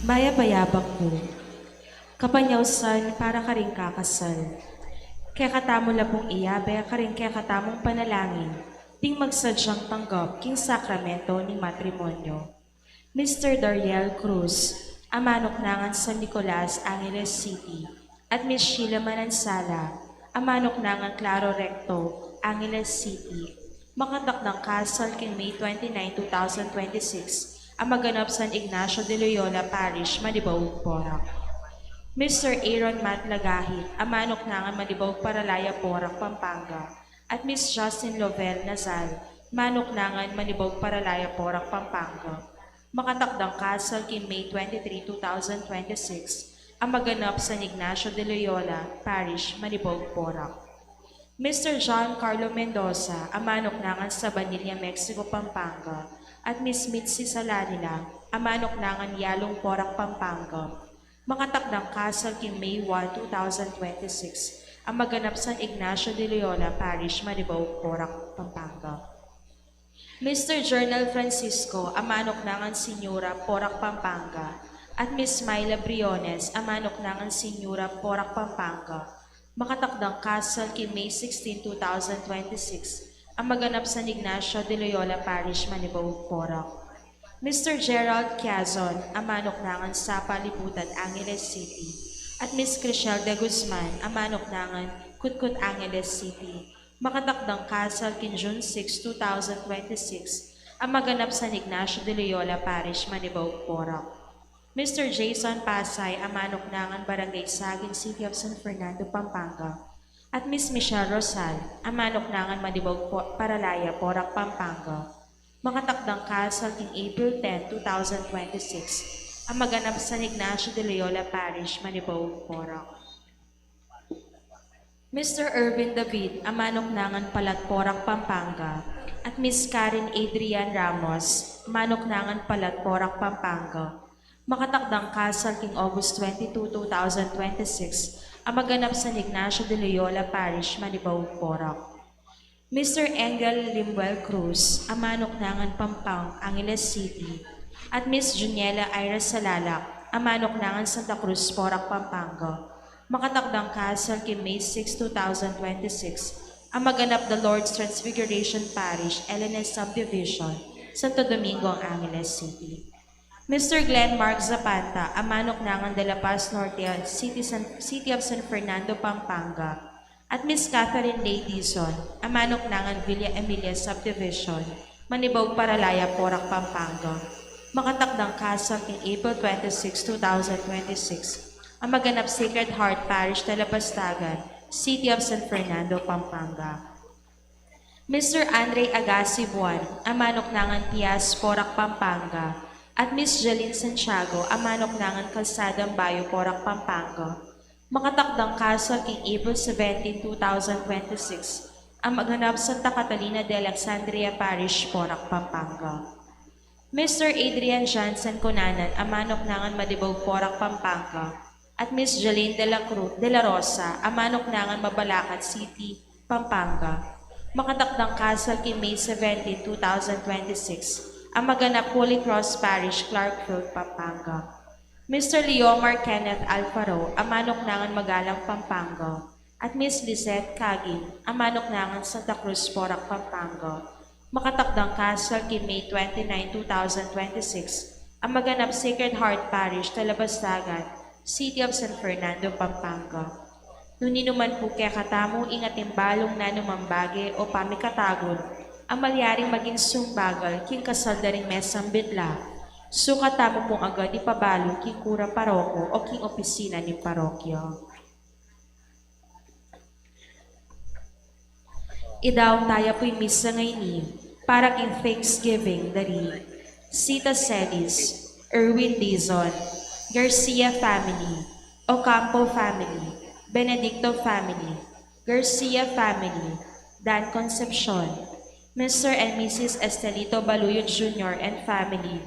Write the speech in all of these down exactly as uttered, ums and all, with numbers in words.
Mayap a yabak pu. Kapanyausan para karing kakasal. Kekatamu la pung iyabe karing kekatamung panalangin ding magsadyang tanggap king sakramento ning matrimonyo. Mister Dariel Cruz, a manuknangan San Nicolas, Angeles City, at Miss Sheila Manansala, a manuknangan Claro Recto, Angeles City, makatakdang kasal king May twenty-nine, two thousand twenty-six, a maganap San Ignacio de Loyola Parish, Manibog, Porac. Mister Aaron Matt Lagahit, a manuknangan Manibog, Paralaya, Porac, Pampanga, at Miss Justin Lovell Nazal, manuknangan Manibog, Paralaya, Porac, Pampanga, makatakdang kasal king May twenty-three, two thousand twenty-six, a maganap San Ignacio de Loyola Parish, Manibog, Porac. Mister John Carlo Mendoza, a manuknangan Sabanilla, Mexico, Pampanga, at Miss Mitzi Salanila, a manuknangan Yalong, Porac, Pampanga, makatakdang kasal king May one, two thousand twenty-six, a maganap San Ignacio de Loyola Parish, Manibog, Porac, Pampanga. Mister Jernal Francisco, a manuknangan Senyora, Porac, Pampanga, at Miss Myla Briones, a manuknangan Senyora, Porac, Pampanga, makatakdang kasal king May sixteen, two thousand twenty-six, a maganap San Ignacio de Loyola Parish, Manibog, Porac. Mister Gerald Quiazon, a manuknangan Sapa, Libutan, Angeles City, at Miss Chriselle de Guzman, a manuknangan Kutkut, Angeles City, makatakdang kasal king June six, two thousand twenty-six, a maganap San Ignacio de Loyola Parish, Manibog, Porac. Mister Jason Pasay, a manuknangan Barangay Sagin, City of San Fernando, Pampanga, at Miss Michelle Rosal, a manuknangan Manibog, Po-, Paralaya, Porac, Pampanga, makatakdang kasal king April ten, two thousand twenty-six, a maganap San Ignacio de Loyola Parish, Manibog, Porac. Mister Erwin David, a manuknangan Palat, Porac, Pampanga, at Miss Karen Adrian Ramos, manuknangan Palat, Porac, Pampanga, makatakdang kasal king August twenty-two, two thousand twenty-six, a maganap San Ignacio de Loyola Parish, Manibog, Porac. Mister Engel Limuel Cruz, a manuknangan Pampang, Angeles City, at Miss Juniela Ira Salalak, a manuknangan Santa Cruz, Porac, Pampanga, makatakdang kasal king May six, two thousand twenty-six, a maganap The Lord's Transfiguration Parish, L N S Subdivision, Santo Domingo, Angeles City. Mister Glenn Mark Zapanta, a manuknangan De La Paz Norte, City, San, City of San Fernando, Pampanga, at Miss Catherine Lay Dizon, a manuknangan Villa Emilia Subdivision, Manibog, Paralaya, Porac, Pampanga, makatakdang kasal king April twenty-six, two thousand twenty-six, a maganap Sacred Heart Parish, Talabastagan, City of San Fernando, Pampanga. Mister Andre Agassi Buan, a manuknangan Pias, Porac, Pampanga, at Miss Jeline Santiago, a manuknangan Calzada Ambayo, Porac, Pampanga, makatakdang kasal king April seventeen, two thousand twenty-six, a maganap Santa Catalina de Alexandria Parish, Porac, Pampanga. Mister Adrian Johnson Cunanan, a manuknangan Madibog, Porac, Pampanga, at Miss Jolene de la Cruz, de la Rosa, a manuknangan Mabalacat City, Pampanga, makatakdang kasal king May seventeen, two thousand twenty-six, a maganap Holy Cross Parish, Clarkfield, Pampanga. Mister Leomar Kenneth Alfaro, a manuknangan Magalang, Pampanga, at Miss Lizette Cagin, a manuknangan Santa Cruz, Porac, Pampanga, makatakdang kasal king May twenty-nine, two thousand twenty-six, a maganap Sacred Heart Parish, Talabastagan, City of San Fernando, Pampanga. Nune naman pu kekatamu ing atin balung nanumang bage o pamikatagun a malyaring maging sumbagal king kasal da ring mesambit la, sukat tamu pung agad ipabalu king kura paroko o king opisina ning parokya. Idaun taya pu ing misa ngeni para king Thanksgiving da ri Sita Celis, Erwin Dizon, Garcia family, Ocampo family, Benedicto family, Garcia family, Dan Concepcion, Mister and Missus Estelito Baluyo Junior and family,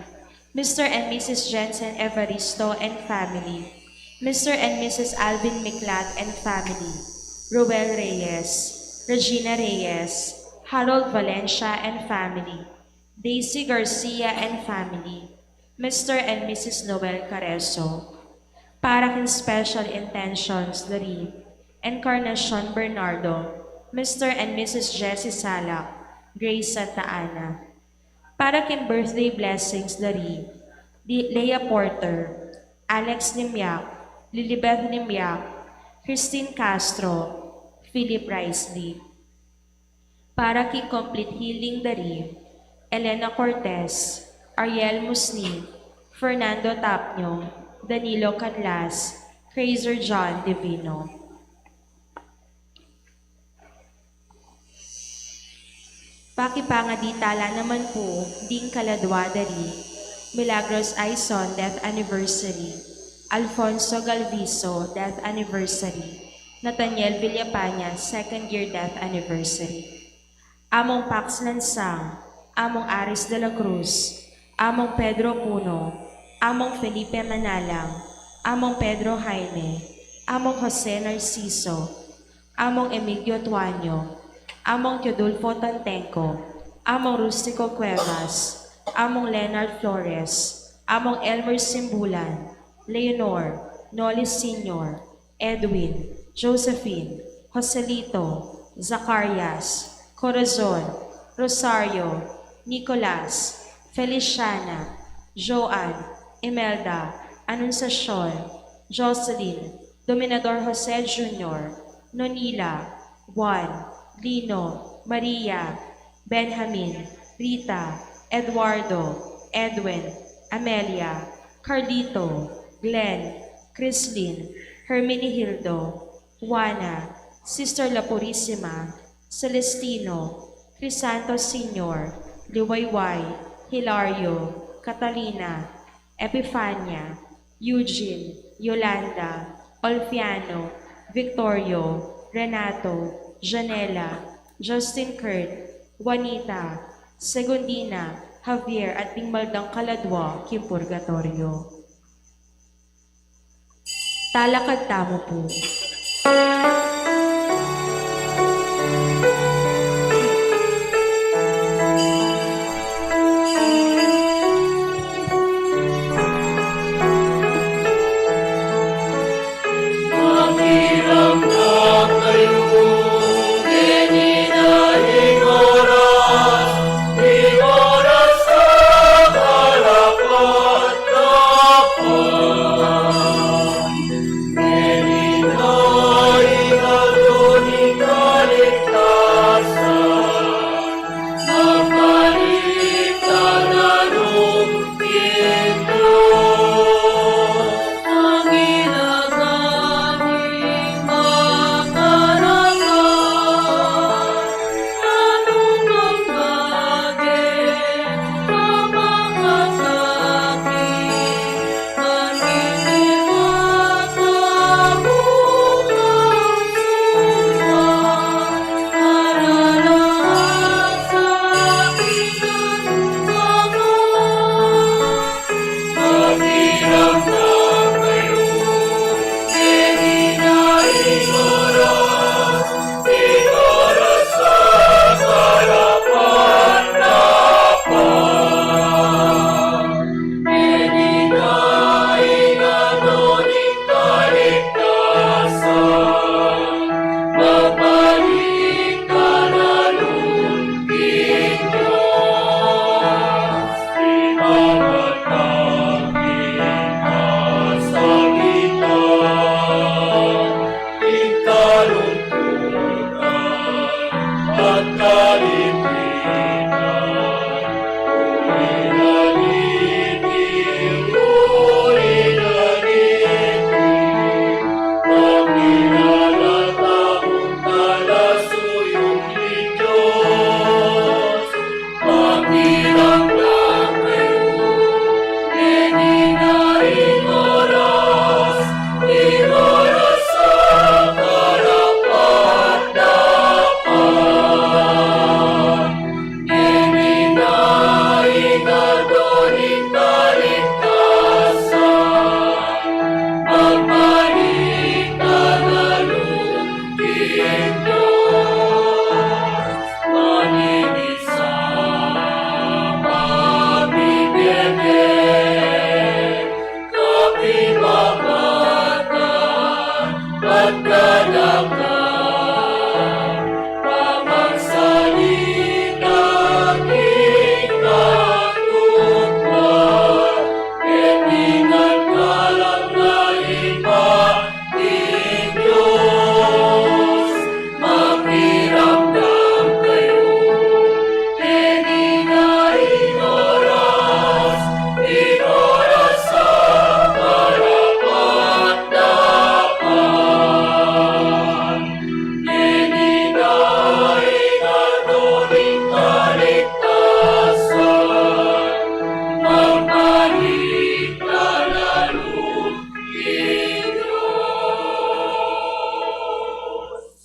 Mister and Missus Jensen Evaristo and family, Mister and Missus Alvin Miklat and family, Roel Reyes, Regina Reyes, Harold Valencia and family, Daisy Garcia and family, Mister and Missus Noel Careso. Para king special intentions dari Encarnacion Bernardo, Mister and Missus Jessie Salak, Grace Santa Ana. Para king birthday blessings dari Di-, Leah Porter, Alex Limyak, Lilibeth Limyak, Christine Castro, Philip Risley. Para king complete healing dari Elena Cortez, Ariel Musni, Fernando Tapño, Danilo Canlas, Crazer John Divino. Pakipangadi tala naman pu ding kaladwa dari Milagros Aison, death anniversary. Alfonso Galviso, death anniversary. Nathaniel Villapaña, second year death anniversary. Among Pax Lansang, Among Aris de la Cruz, Among Pedro Puno, Among Felipe Manalang, Among Pedro Jaime, Among Jose Narciso, Among Emigdio Tuaño, Among Teodulfo Tantengco, Among Rustico Cuevas, Among Leonard Flores, Among Elmer Simbulan, Leonor, Noli Senior, Edwin, Josephine, Joselito, Zacarias, Corazon, Rosario, Nicolas, Feliciana, Joan, Imelda, Anunciacion, Jocelyn, Dominador Jose Junior, Nonila, Juan, Lino, Maria, Benjamin, Rita, Eduardo, Edwin, Amelia, Carlito, Glenn, Chrislyn, Herminihildo, Juana, Sister La Purisima, Celestino, Crisanto Senior, Liwayway, Hilario, Catalina, Epifania, Eugene, Yolanda, Olfiano, Victorio, Renato, Janela, Justin Kurt, Juanita, Segundina, Javier, at ding maldang kaladwa king purgatorio. Talakad tamu pu.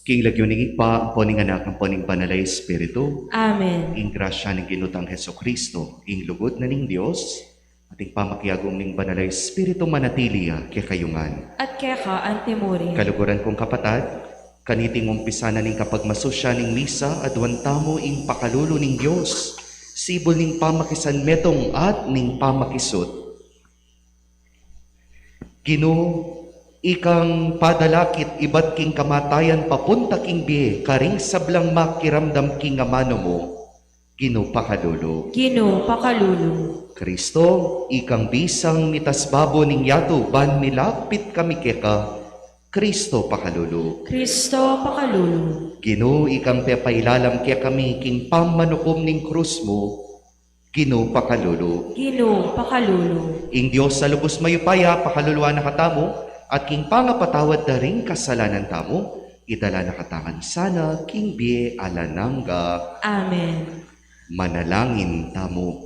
King lagyu ning Ibpa, ampo ning Anak, ampo ning Banal a Espiritu. Amen. Ing grasya ning Ginu tang Jesucristo, ing lugud na ning Dios, at ing pamakiagum ning Banal a Espiritu manatili ya kekayu ngan. At keka antimurin. Kaluguran kung kapatad, kaniting umpisa na ning kapagmasusyan ning misa, aduan tamu ing pakalulu ning Dios, sibul ning pamakisanmetung at ning pamakisut. Ginu, ikang padalakit ibat king kamatayan papunta king bie, karing sablang makiramdam king amanu mu, Ginu pakalulu. Ginu pakalulu. Kristo, ikang bisang mitas babo ning yatu, ban milapit kami keka, Kristo pakalulu. Kristo pakalulu. Ginu, ikang pepailalam kekami king pamanukum ning krus mu, Ginu pakalulu. Ginu pakalulu. Ing Dios a lubus mayupaya, pakaluluan na katamu, at king pangapatawad da ring kasalanan tamu, idala na katamu ngan sana king bie alang angga. Amen. Manalangin tamu.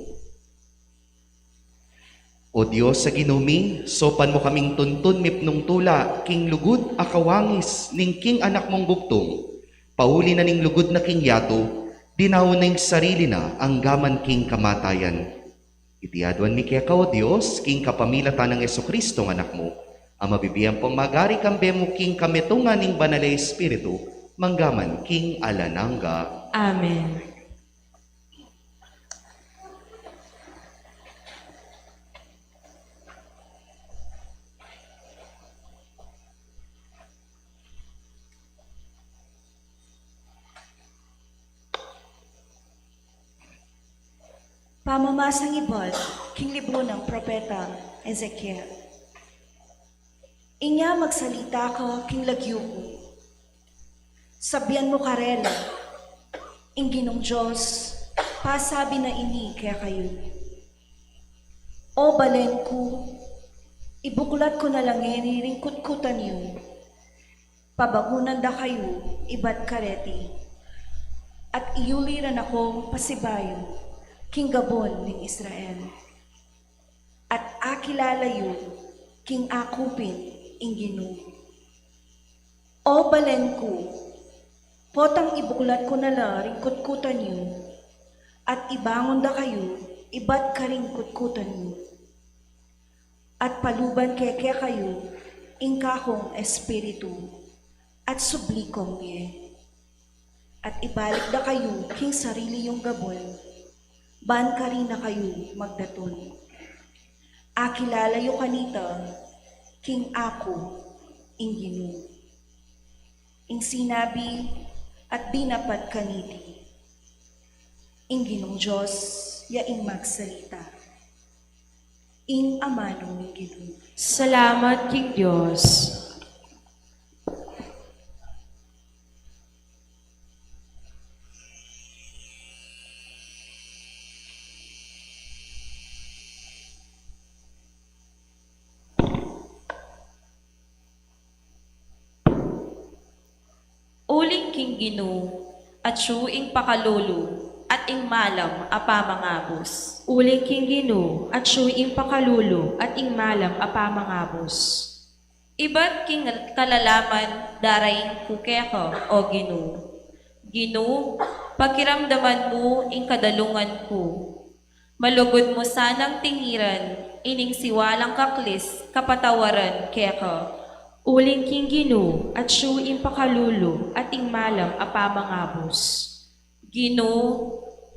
O Dios a Ginu mi, saupan mu kaming tuntun mipnung tula king lugud a kawangis ning king Anak mung bugtung, pauli na ning lugud na king yatu, dinaun na ing sarili na anggaman king kamatayan. Iti aduan mi keka, O Dios, king kapamilatan nang Jesucristo a Anak mu, a mabibie ampong magari kambe mu king kametungan ning Banal a Espiritu, manggaman king alang angga. Amen. Pamamasang ibat king libru nang Propeta Ezekiel. Inya magsalita ka king lagyu ku. Sabian mu karela, ing Ginung Dios pasabi na ini kekayu: O balen ku, ibuklat ku na la ngeni ring kutkutan yu, pabangunan da kayu ibat kareti, at iyuli ra na kong pasibayu king gabun ning Israel. At akilala yu king aku pin ing Ginu. O balen ku, potang ibuklat ku na la ring kutkutan yu, at ibangun da kayu ibat karing kutkutan yu, at paluban ke kekayu ing kakung Espiritu, at subli kong mie. At ibalik da kayu king sarili yung gabun, ban karin na kayu magdatun. Akilala yu kanita king aku ing Ginu. Ing sinabi at dinapat kaniti. Ing Ginung Dios ya ing magsalita. Ing amanu ning Ginu. Salamat king Dios. Uling king Ginu, atyu ing pakalulu at ing malam a pamangabus. Uling king Ginu, atyu ing pakalulu at ing malam a pamangabus. Ibat king kalalaman darain ku keka, O Ginu. Ginu, pakiramdaman mu ing kadalungan ku. Malugud mu sanang tingiran ining siwalang kaklis kapatawaran keka. Uling king Ginu, atyu ing pakalulu at ing malam a pamangabus. Ginu,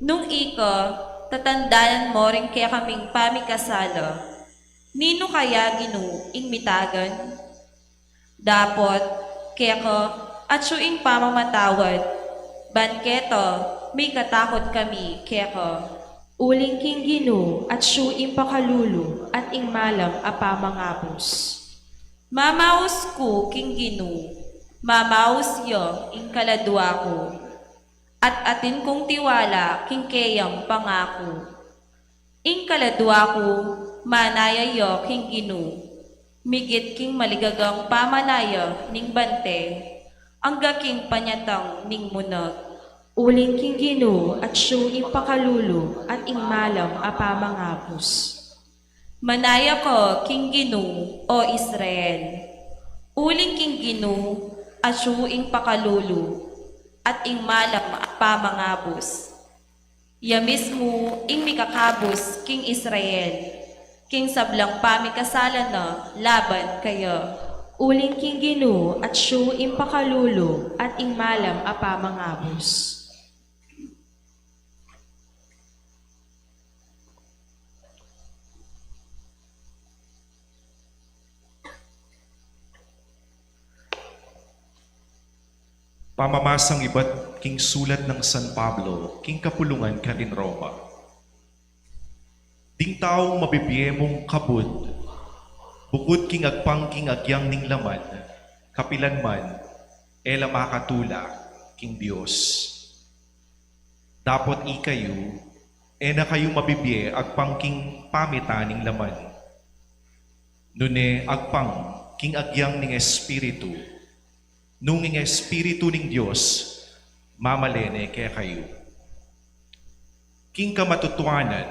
nung ika tatandanan mo ring kekaming pamikasala, ninu kaya, Ginu, ing mitagan? Dapot keka atyu ing pamamatawad, ban keta mikatakut kami keka. Uling king Ginu, atyu ing pakalulu at ing malam a pamangabus. Mamaus ku king Ginu, mamaus ya ing kaladua ku, at atin kung tiwala king keyang pangaku. Ing kaladua ku, manaya ya king Ginu, migit king maligagang pamanaya ning bante, angga king panyatang ning munag. Uling king Ginu, atyu ing pakalulu at ing malam a pamangabus. Manaya ka king Ginu, O Israel. Uling king Ginu, atyu ing pakalulu, at ing malam a pamangabus. Ya mismu ing mikakabus king Israel, king sablang pamikasalan na laban kaya. Uling king Ginu atyu ing pakalulu at ing malam a pamangabus. Pamamasang ibat king sulat nang San Pablo king kapulungan karin Roma. Ding taung mabibie mung kabud, bukud king agpang king agyang ning laman, kapilan man e la makatula king Dios. Dapot ikayu, e na kayu mabibie agpang king pamitan ning laman, nune agpang king agyang ning Espiritu, nung ing Espiritu ning Dios mamale ne kekayu. King kamatutuanan,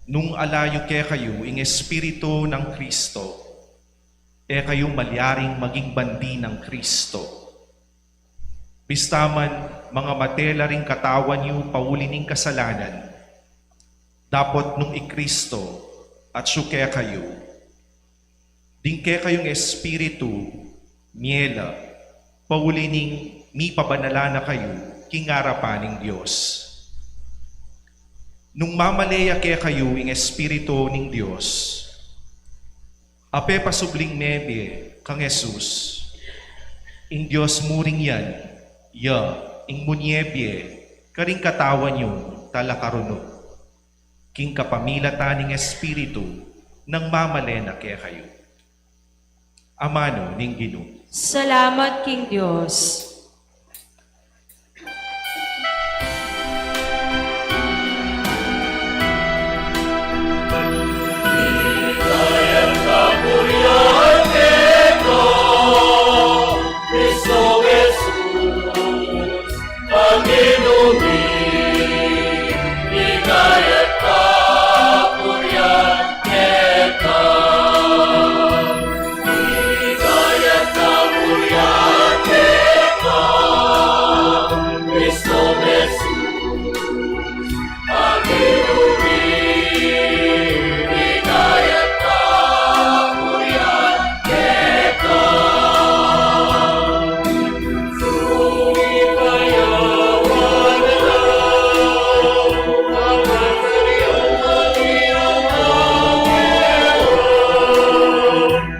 nung ala yu kekayu ing Espiritu nang Kristo, e kayu malyaring maging bandi nang Kristo. Bista man, mangamate la ring katawan yu pauli ning kasalanan, dapot nung i Kristo atyu kekayu, ding kekayung espiritu, mie la, pauli ning mipabanalan na kayu king arapan ning Dios. Nung mamale ya kekayu ing Espiritu ning Dios, a pepasubling mebie kang Jesus, ing Dios mu ring yan, ya ing munie bie karing katawan yung talakarunug, king kapamilatan ning Espiritu nang mamale na kekayu. Amanu ning Ginu. Salamat king Dios.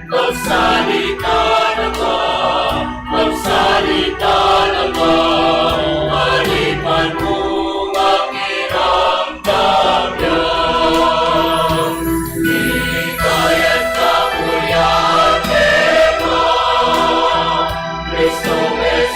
Magsalita na ka, magsalita na ka, alipan mu makiramdam ya. Ligaya at kakuryate ka, Kristong Jesus.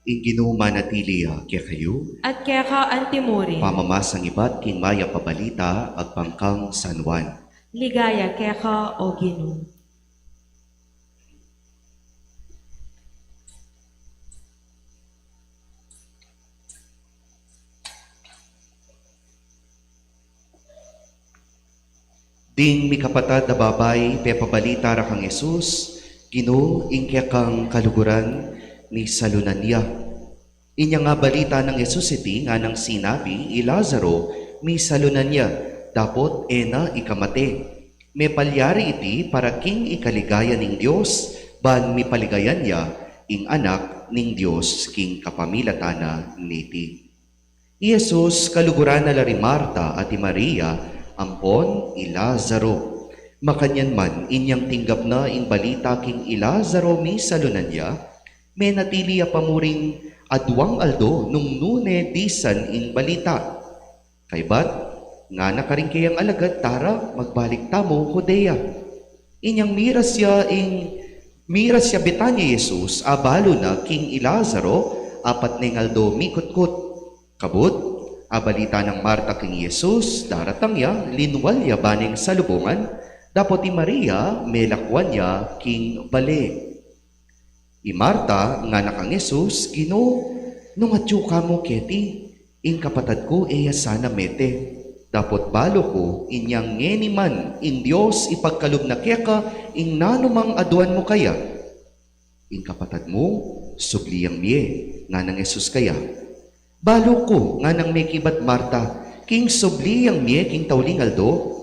Ing Ginu manatili ya kekayu. At keka antimurin. Pamamasang ibat king mayap a balita agpang kang San Juan. Ligaya keka, O Ginu. Ding mikapatad a babai pepabalita ra kang Jesus, Ginu, ing kekang kaluguran misalunan ya. Inya nga balita nang Jesus iti, nganang sinabi, i Lazaro misalunan ya, dapot e na ikamate. Mepalyari iti para king ikaligaya ning Dios, ban mipaligayan ya ing anak ning Dios king kapamilatan na niti. I Jesus kaluguran na la ri Marta at i Maria, ampon i Lazaro. Makanyan man, inyang tinggap na ing balita king i Lazaro misalunan ya, menatili ya pa mu ring aduang aldo nung nune disan ing balita. Kaybat, ngana karing keyang alagad, tara, magbalik tamu Judea. Inyang miras ya ing, miras ya Betania i Jesus, abalu na king i Lazaro, apat neng aldo mikutkut. Kabud, abalita nang Marta king i Jesus, daratang ya, linwal ya baneng salubungan, Dapot i Maria, melakuan ya king bale. I Marta ngana kang Jesus, "Ginu, nung atyu ka mu keti, ing kapatad ku e ya sana mete. Dapot balu ku, inyang ngeni man ing Dios ipagkalub na keka ing nanumang aduan mu kaya." "Ing kapatad mu, subli yang mie," nganang Jesus kaya. "Balu ku," nganang mekibat Marta, "king subli yang mie king tauling aldo."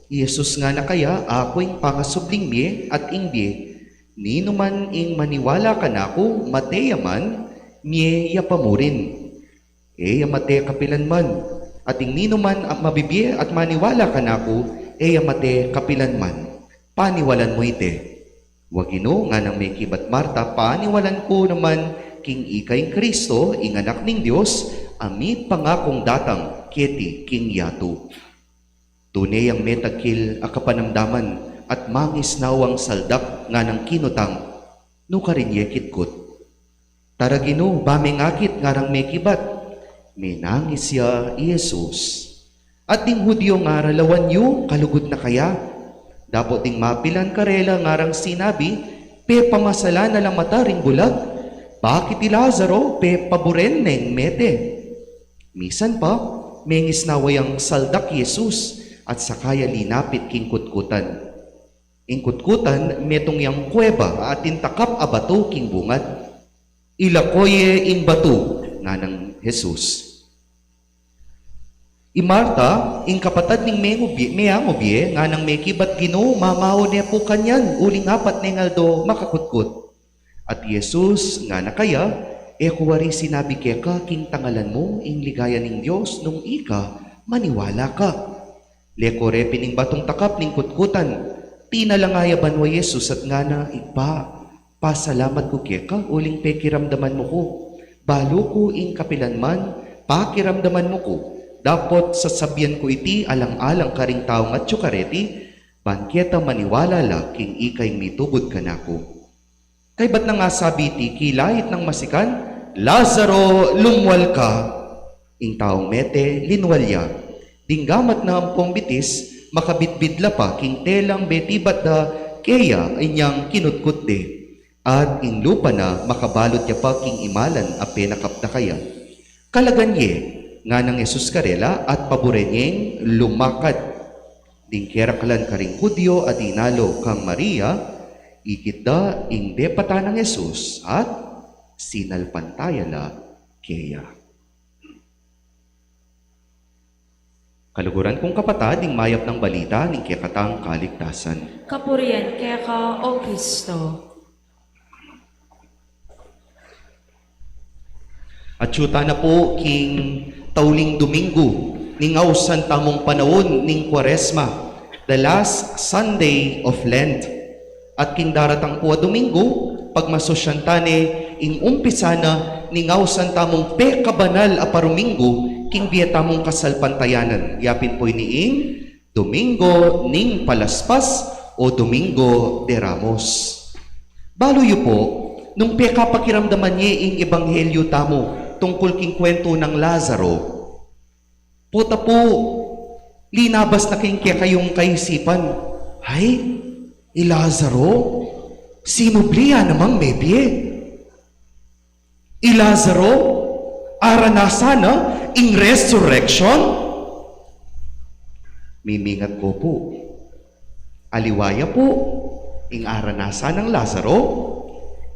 I Jesus ngana kaya, "Aku ing pangasubling mie at ing bie. Ninuman ing maniwala kanaku, mate ya man, mie ya pa murin. E ya mate kapilan man. At ing ninuman a mabibie at maniwala kanaku, e ya mate kapilan man. Paniwalan mu ite?" "Wa, Ginu," nganang mekibat Marta, "paniwalan ku naman king ika ing Kristo, ing Anak ning Dios, a mipangakung datang keti king yatu. Tune yang metagkil a kapanamdaman at mangisnawang saldak," nganang kinutang, "nukarin ye kitkut?" "Tara, Ginu, ba meng akit," nganang mekibat. Minangis ya i Jesus. At ding Judio ngara, "Lawan yu, kalugud na kaya?" Dapot ding mapilan karela ngarang sinabi, "Pepamasalan na la mata ring bulag? Bakit i Lazaro, pepaburen neng mete?" Misan pa, mengisnawa yang saldak i Jesus at saka ya linapit king kutkutan. Ing kutkutan, metung yang kuweba a atin takap a batu king bungad. "Ilako ye ing batu," nganang Jesus. I Marta, ing kapatad ning mengu bie, meangu bie, nganang mekibat, "Ginu, mamaun ne pu kanyan, uling apat neng aldo makakutkut." At i Jesus ngana kaya, "E ku wari sinabi keka king tangalan mu ing ligaya ning Dios nung ika maniwala ka?" Leko re pin ing batung takap ning kutkutan. Tinalanga ya banua i Jesus at ngana, "Ibpa, pasalamat ku keka uling pekiramdaman mu ku. Balu ku ing kapilan man, pakiramdaman mu ku. Dapot sasabian ku iti alang-alang karing taung atyu kareti, ban keta maniwala la king ika ing mitubud kanaku." Kaybat nang asabi iti, kilait nang masikan, "Lazaro, lumwal ka!" Ing taung mete, linwal ya. Ding gamat na ampong bitis, makabidbid la pa king telang betibat da keya inyang kinutkut de. At ing lupa na, makabalut ya pa king imalan a penakap da kaya. "Kalagan ye," nganang Jesus karela, at paburen yeng lumakad. Ding keraklan karing Judio a dinalo kang Maria, ikit da ing depatan nang Jesus at sinalpantaya la keya. Kaluguran kung kapatad, ing mayap nang balita ning kekatang kaligtasan. Kapurian keka, O Kristo. Atyu tana pu king tauling Domingo ning ausan tamung panaun ning Kuaresma, the last Sunday of Lent. At king daratang pu a Domingo, pagmasusyan tane ing umpisa na ning ausan tamung pekabanal a parumingo king bie tamung kasalpantayanan. Yapin pu ini ing Domingo ning Palaspas o Domingo de Ramos. Balu yu pu, nung pekapakiramdaman ye ing ebanghelyo tamu tungkul king kwentu nang Lazaro, pota pu, linabas na king kekayung kaisipan, "Ay, i Lazaro, sinubli ya namang mebie." I Lazaro, aranasan na ing resurrection? Mimingat ko pu. Aliwa ya pu, ing aranasan nang Lazaro,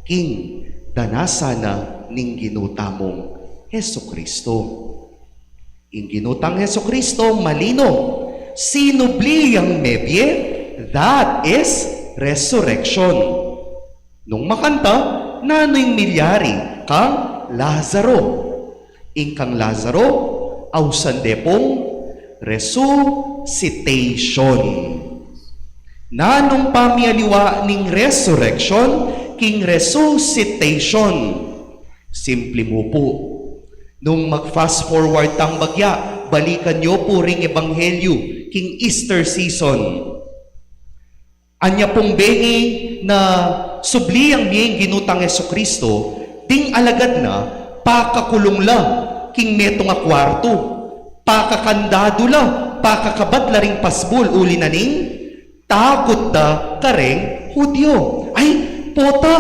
king danasan na ning Ginu tamung Jesucristo. Ing Ginu tang Jesucristo, malino, sinubli yang mebie, that is resurrection. Nung makanta, nanu ing milyari kang Lazaro? Ing kang Lazaro, ausan de pung resuscitation. Nanung pamialiwa ning resurrection king resuscitation? Simple mu pu. Nung mag-fast forward tang bagya, balikan yu pu ring ebanghelyo king Easter season. Anya pung bengi na subli yang mie ing Ginu tang Jesucristo, ding alagad na pakakulung la king metung a kuartu, pakakandadu la, pakakabat la ring pasbul, uli na ning Takut da kareng Judio. Ay, pota,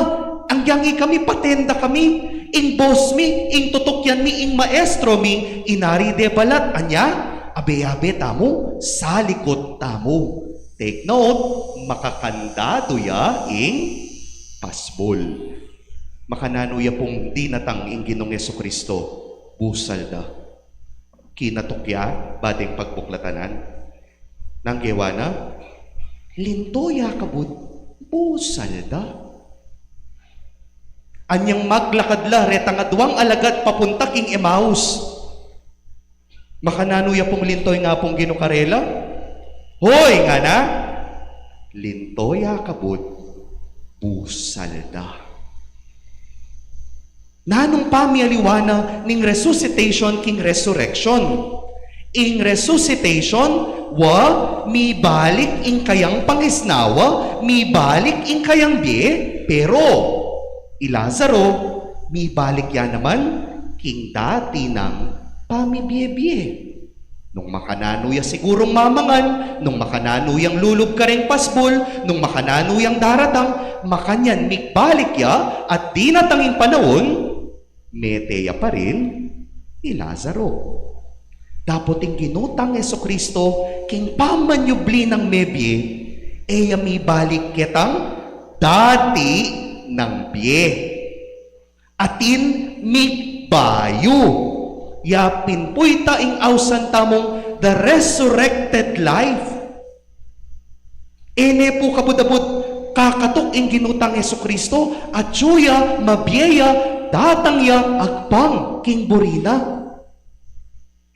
anggang ikami, paten da kami, ing boss mi, ing tutukyan mi, ing maestro mi, inari de balat, anya, abe-abe tamu, salikut tamu. Take note, makakandadu ya ing pasbul. Makananu ya pung dinatang ing Ginung Jesucristo, busal da. Kinatuk ya, ba deng pagbuklatanan. Nanu ing gewa na, linto ya kabud, busal da. Anyang maglakad la retang aduang alagad papunta king Emmaus. Makananu ya pung linto ing Apung Ginu karela? Hoy, ngana, linto ya kabud, busal da. Nanung pamialiwa na ning resuscitation king resurrection? Ing resuscitation, wa, mibalik ing kayang pangisnawa, mibalik ing kayang bie, pero i Lazaro, mibalik ya naman king dati nang pamibie-bie. Nung makananu ya sigurung mamangan, nung makananu yang lulub kareng pasbul, nung makananu yang daratang, makanyan migbalik ya, at dinatang ing panaun, mete ya pa rin i Lazaro. Dapot ing Ginu tang Jesucristo, king pamanyubli nang mebie, e ya mibalik ketang dati nang bie. Atin migbayu. Ya pin pu ita ing ausan tamung the resurrected life. E ne pu kabud-abud kakatuk ing Ginu tang Jesucristo, atyu ya, mabie ya, datang ya, agpang king buri na.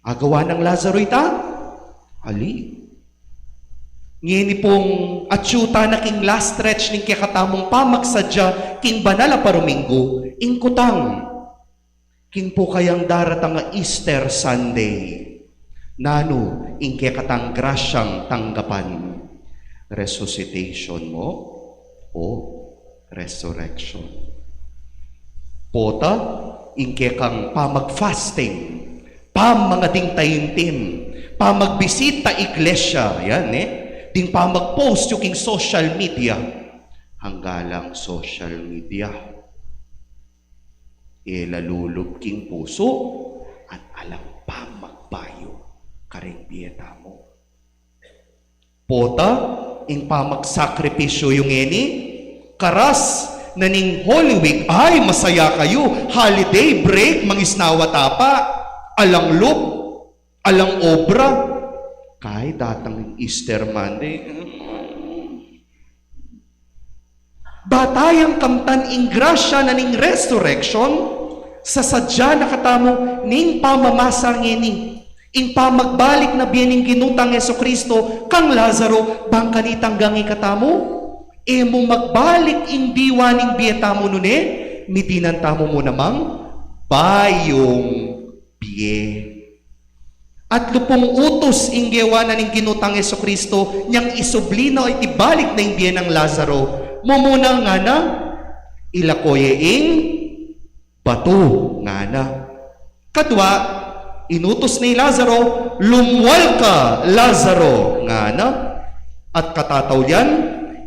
Agawa nang Lazaro ita? Ali. Ngeni pung atyu tana king last stretch ning kekatamung pamagsadya king banal a paruminggu, ing kutang, king pu kayang daratang a Easter Sunday, nanu ing kekatang grasyang tanggapan? Resuscitation mo o resurrection? Pota, ing kekang pamag-fasting, pamangading taimtim, pamagbisita iglesia, yan, e, ding pamag-post yu king social media. Angga lang social media, e la lulub king pusu, at alang pamagbayu kareng bie tamu. Pota, ing pamagsakripisyu yu ngeni, karas na ning Holy Week, ay, masaya kayu, holiday break, mangisnawa ta pa, alang lub, alang obra. Kay datang ing Easter Monday, ba tayang kamtan ing grasya na ning resurrection? Sasadya na katamu ning pamamasa ngeni, ing pamagbalik na bie ning Ginu tang Jesucristo kang Lazaro, bang kanitang gangi katamu? E mu magbalik ing diwa ning bie tamu nune, midinan tamu mu namang bayung bie. At lupung utus ing gewa na ning Ginu tang Jesucristo, nyang isubli na o itibalik na ing bie nang Lazaro, mumuna ngana, ilako ye ing batu, ngana. Kadwa, inutus na i Lazaro, lumwal ka, Lazaro, ngana. At katataulian,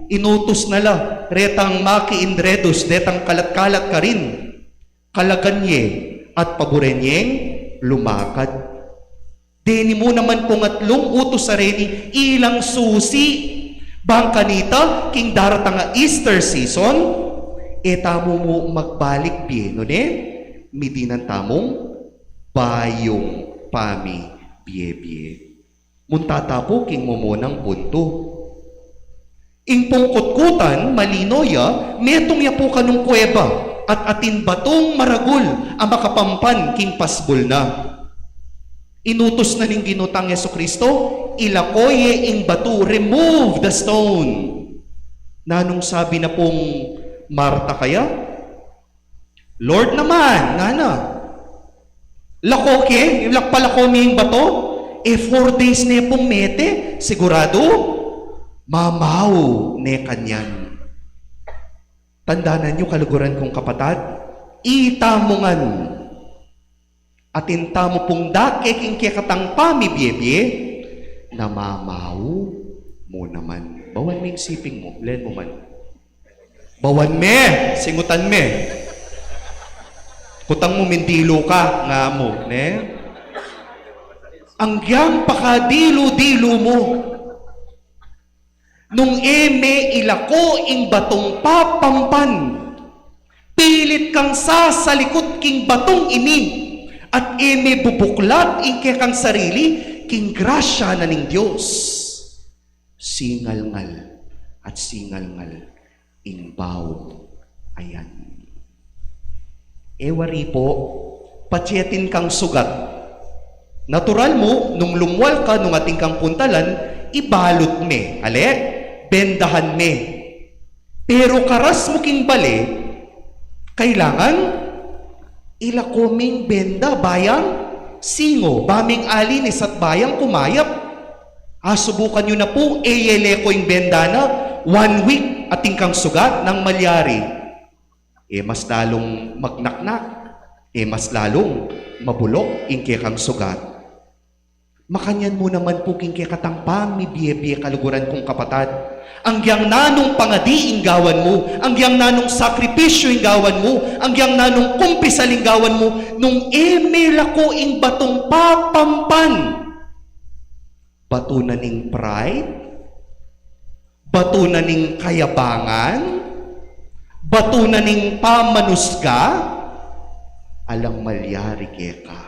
inutus na la retang makiindredus, detang kalat-kalat karin, kalagan ye at paburen yeng lumakad. Deni mu naman pung atlung utus a reni, ilang susi. Bang kanita, king daratang a Easter season, e tamu mu magbalik bie, nune, midinan tamung bayung pamibie-bie. Munta ta pu king mumunang puntu. Ing pung kutkutan, malino ya, metung ya pu kanung kuweba, at atin batung maragul a makapampan king pasbul na. Inutus na ning Ginu tang Jesucristo, ilako ye ing batu, remove the stone. Nanung sabi na pung Marta kaya? Lord naman, ngana. Lako ke, lagpalako me ing bato, e four days ne pung mete, siguradu, mamau ne kanyan. Tandanan yu, kaluguran kung kapatad, itamu ngan, atin tamu pung dake king kekatang pamibie-bie, na mamau mu naman. Bawan me ing siping mu, len mu man. Bawan me, singutan me. Kutang mu, mindilu ka, nga mu, ne? Anggiyang pakadilu-dilu mu. Nung e me ilako ing batung papampan, pilit kang sasalikut king batung ini, at e me bubuklat ing kekang sarili king grasya na ning Dios. Singalngal at singalngal ing baung a yan. E wari pu, patse atin kang sugat. Natural mu, nung lumwal ka, nung atin kang puntalan, ibalut me, ale, bendahan me. Pero karas mu king bale, kailangan ilako meng benda, ba yang singo, ba meng alinis at ba yang kumayap. Asubukan yu na pu, e ye leko ing benda na, one week atin kang sugat, nanu ing malyari? E mas lalung magnaknak, e mas lalung mabulok ing kekang sugat. Makanyan mu naman pu king kekatang pamibie-bie, kaluguran kung kapatad. Anggiyang nanung pangadi ing gawan mu, anggiyang nanung sakripisyu ing gawan mu, anggiyang nanung kumpisal ing gawan mu, nung e me lako ing batung papampan, batu na ning pride, batu na ning kayabangan, batu na ning pamanusga, alang malyari keka.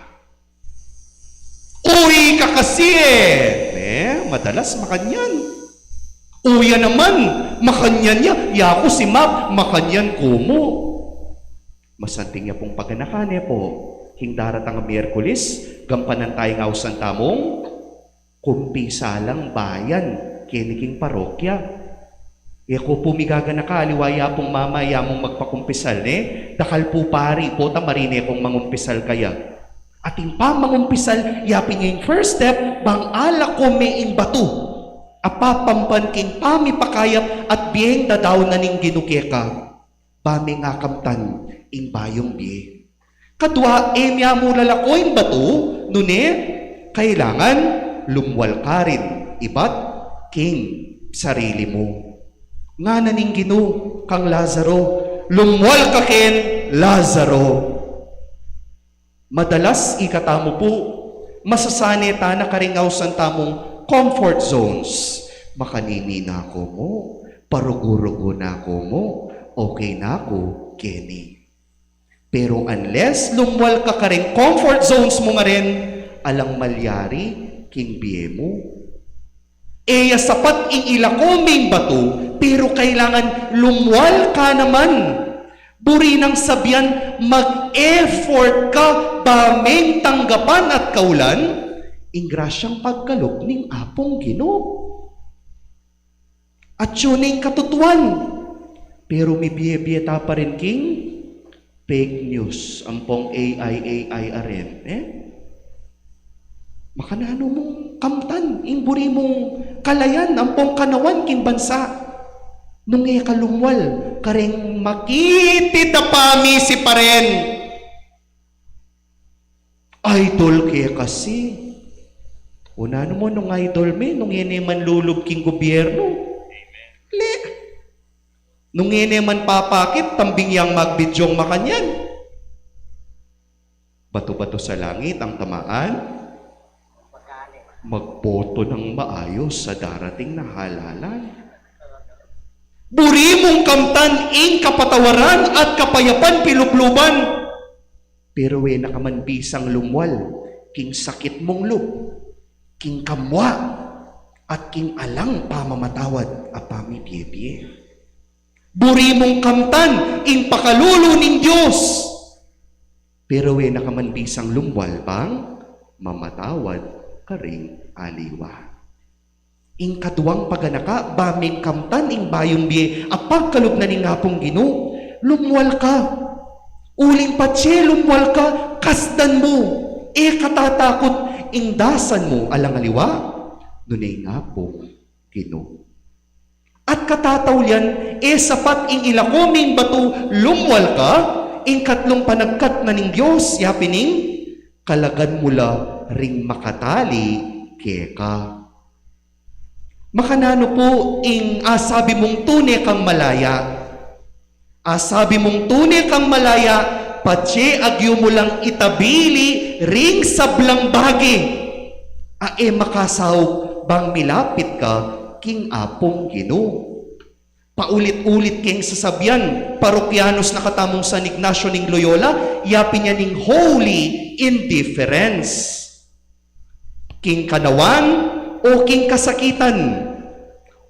Uy ka kasi e! E, madalas makanyan. Uy ya naman, makanyan ya. Yaku si Mab, makanyan ku mu. Masanting ya pung paganakan e pu. King daratang a Miyerkules, gampanan taya ing ausan tamung kumpisalang bayan keni king parokya. E ku pu migaganaka, aliwa ya pung mama ya mung magpakumpisal, ne? Dakal pu pari, pota marine kung mangumpisal kaya. Atin pa mangumpisal, yapin ya ing first step, bang alako me ing batu a papampan king pamipakayap at bieng dadaun na ning Ginu keka. Ba meng akamtan ing bayung bie. Kadua, e me mu lalako ing batu, nune, kailangan lumwal ka rin ibat king sarili mu. Ngana ning Ginu kang Lazaro, "Lumwal ka ken, Lazaro." Madalas ikatamu pu, masasane tana karing ausan tamung comfort zones. Makanini na ku mu, parugu-rugu na ku mu, okay na ku keni. Pero unless lumwal ka karing comfort zones mu ngaren, alang malyari king bie mu. E ya sapat ing ilako meng batu, pero kailangan lumwal ka naman. Buri nang sabian, mag-effort ka ba meng tanggapan at kaulan ing grasyang pagkalub ning Apung Ginu. At yun ing katutuan. Pero mibie-bie ta pa rin king fake news, ampong A I, A I a rin, e? Makananu mung kamtan ing buri mung kalayan ampong kanawan king bansa? Nung e ka lumwal kareng makitid a pamisiparin. Idol ke kasi. O nanu mu nung idol me, nung e ne man lulub king gobyerno? Le. Nung e ne man papakit, tambing yang magbidyong makanyan. Bato-bato sa langit ang tamaan. Magboto nang maayos sa darating na halalan. Buri mung kamtan ing kapatawaran at kapayapan pilubluban. Pero e na ka man bisang lumwal king sakit mung lub, king kamwa, at king alang pamamatawad a pamibie-bie. Buri mung kamtan ing pakalulu ning Dios. Pero e na ka man bisang lumwal bang mamatawad karing aliwa. Ing kaduang paganaka, ba meng kamtan ing bayung bie a pagkalub na ning Apung Ginu, lumwal ka. Uling patse lumwal ka, kasdan mu. E ka tatakut, ing dasan mu alang aliwa, nune ing Apung Ginu. At katataulian, e sapat ing ilako meng batu, lumwal ka, ing katlung panagkat na ning Dios, yapin ing kalagan mu la ring makatali keka. Makananu pu ing asabi mung tune kang malaya? Asabi mung tune kang malaya, patse agyu mu lang itabili ring sablang bage a e makasaup bang milapit ka king Apung Ginu. Paulit-ulit keng sasabian, parokyanos na katamung San Ignacio ning Loyola, yapin ya ning holy indifference. King kanawan o king kasakitan,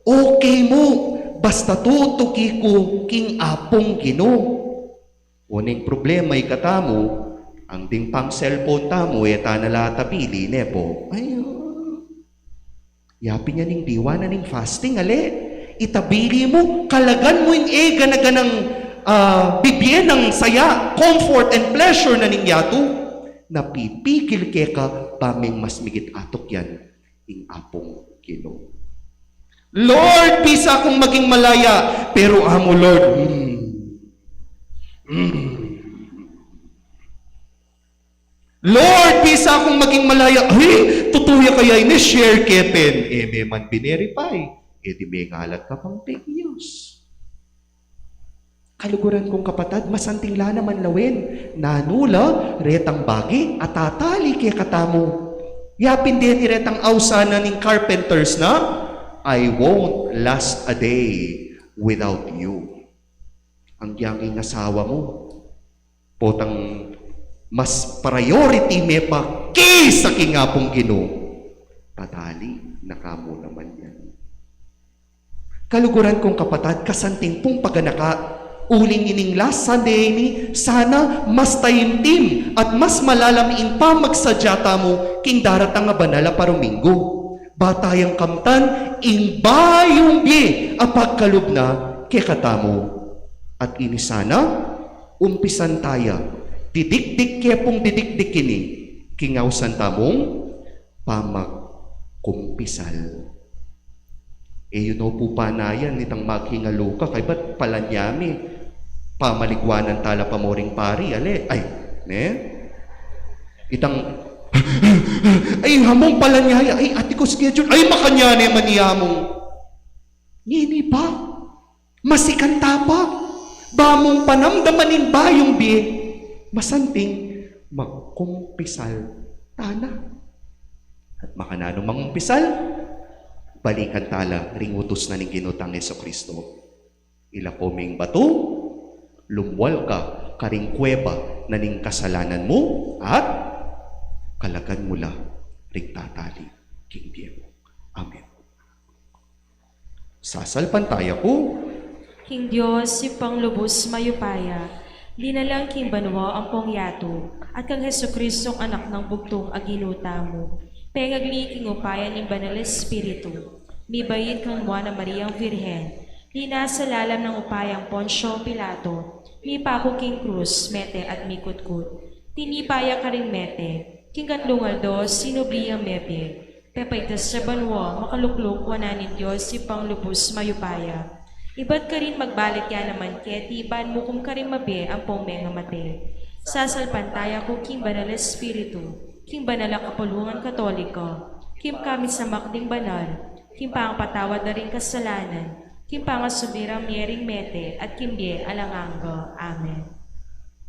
okay mu, basta tutuki ku king Apung Ginu. O ning problema ikatamu, ang ding pang cellphone tamu, e ta na la tabili, ne pu? Ay, o. Yapin ya ning diwa na ning fasting, ale. Itabili mu, kalagan mu ing e gana-ganang, ah, bibie nang saya, comfort and pleasure na ning yatu. Napipigil keka ba meng mas migit atuk yan ing Apung Ginu. Lord, bisa kung maging malaya, pero amu, Lord, mm, mm. Lord, bisa kung maging malaya, ay, tutu ya kaya ini, share ke pin. E me man bineripay. E di mengalat ka pang fake news. Kaluguran kung kapatad, masanting la naman lawen. Nanu la retang bage a tatali kekatamu? Yapin deni retang ausan na ning carpenters na, "I won't last a day without you." Ang giyang ing asawa mu, potang mas priority me pa kesa king Apung Ginu, tatali na ka mu naman yan. Kaluguran kung kapatad, kasanting pung paganaka, uling ining last Sunday ini, sana mas taimtim at mas malalam ing pamagsadya tamu king daratang a banal a paruminggu. Ba tayang kamtan ing bayung bie a pagkalub na kekatamu. At ini sana, umpisan taya, didikdik ke pung didikdik ini, king ausan tamung pamagkumpisal. E yu no pu panayan itang maghingalu ka, kaybat palanya mi, pamaligwanan tala pa mu ring pari, ale, ay, ne? Itang, ay, hamung palanya ya, ay, ati ku schedule, ay, makanyan ne man i hamung. Ngeni pa, masikan ta pa, ba mung panamdaman ing bayung bie, masanting magkumpisal tana. At makananu mangumpisal, balikan tala ring utus na ning Ginu tang Jesucristo. Ilako ming batu, lumwal ka karing kuweba na ning kasalanan mu, at kalagan mu la ring tatali king bie mu. Amen. Sasalpantaya ku king Dios, Ibpang lubus mayupaya, linalang king banua ampong yatu, at kang Jesucristong Anak nang bugtung a Ginu tamu, pengagli king upaya ning Banal Espiritu, mibait kang Nuan a Mariang Virgen, linasa lalam nang upayang Poncio Pilato, mipaku king krus, mete at mikutkut. Tinipa ya karing mete, king katlung aldo sinubli yang mebie, pepaitas ya banua, makalukluk wanan ning Dios Ibpang lubus mayupaya. Ibat karin magbalik ya naman keti ban mukum karing mabie ampong mengamate. Sasalpantaya ku king Banal Espiritu, king banal a kapulungan Katolika, king kamisamak ding banal, king pangapatawad da ring kasalanan, king pangasubli rang mie ring mete, at king bie alang angga. Amen.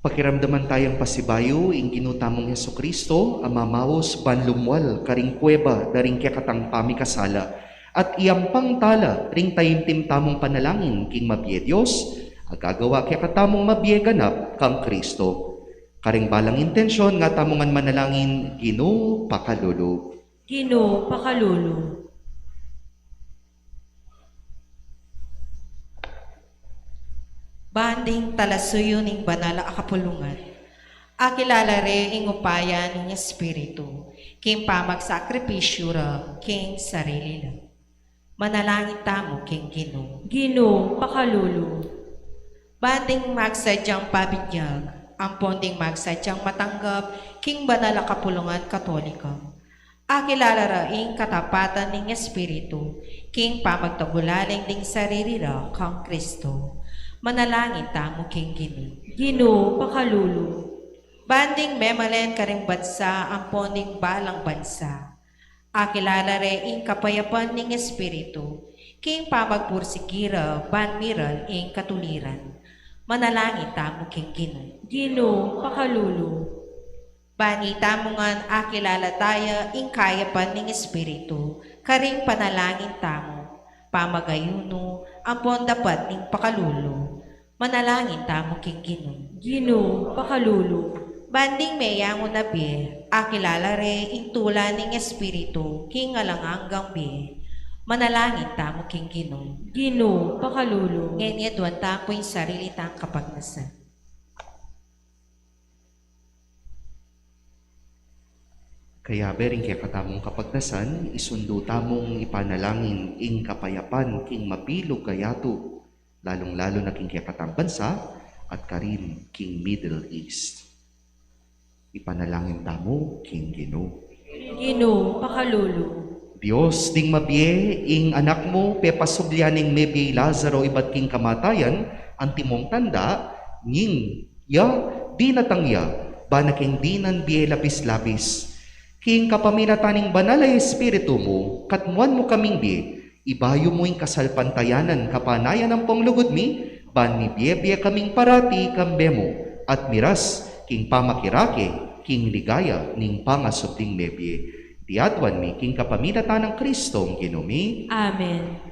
Pakiramdaman tayang pasibayu ing Ginu tamung Jesucristo a mamaus ban lumwal karing kuweba da ring kekatang pamikasala, at iampang tala ring taimtim tamung panalangin king mabie Dios, a gagawa kekatamung mabie ganap kang Cristo. Karing balang intensyon nga tamu ngan manalangin, Ginu pakalulu. Ginu pakalulu. Ban ding talasuyu ning banal a kapulungan, akilala re ing upaya ning Espiritu king pamagsakripisyu ra king sarili la. Manalangin tamu king Ginu. Ginu pakalulu. Ban ding magsadyang pabinyag ampon ding magsadyang matanggap king banal a kapulungan Katolika, akilala ra ing katapatan ning Espiritu king pamagtagulaling ding sarili ra kang Cristo. Manalangin tamu king Ginu. Ginu pakalulu. Ban ding memalen karing bansa ampon ding balang bansa, Akilala re ing kapayapan ning Espiritu, king pamagpursigi ra ban miral ing katuliran. Manalangin tamu king Ginu. Ginu, pakalulu. Ban itamu ngan akilala taya ing kayapan ning Espiritu, karing panalangin tamu, pamagayunu, ampon dapat ning pakalulu. Manalangin tamu king Ginu. Ginu, pakalulu. Ban ding meyangu na bie, akilala re ing tula ning Espiritu, king alang anggang bie. Manalangin tamu king Ginu. Ginu, pakalulu. Ngeni aduan tamu pu ing sarili tang kapagnasan. Kayabe ring kekatamung kapagnasan, isundu tamung ipanalangin ing kapayapan king mabilug a yatu, lalung-lalu na king kekatang bansa at karin king Middle East. Ipanalangin tamu king Ginu. Ginu, pakalulu. Dios ding mabie, ing Anak mu pepasubli ya ning mebie i Lazaro ibat king kamatayan, antimong tanda, ngeni ya dinatang ya, ban king dinan bie labis-labis. King kapamilatan ning Banal a Espiritu mu, katmuan mu kaming bie, ibayu mu ing kasalpantayanan kapanayan ampong lugud mi, ban mibie-bie kaming parati kambe mu, at miras king pamakirake, king ligaya ning pangasubling mebie. Iti aduan mi king kapamilatan nang Kristong Ginu mi. Amen.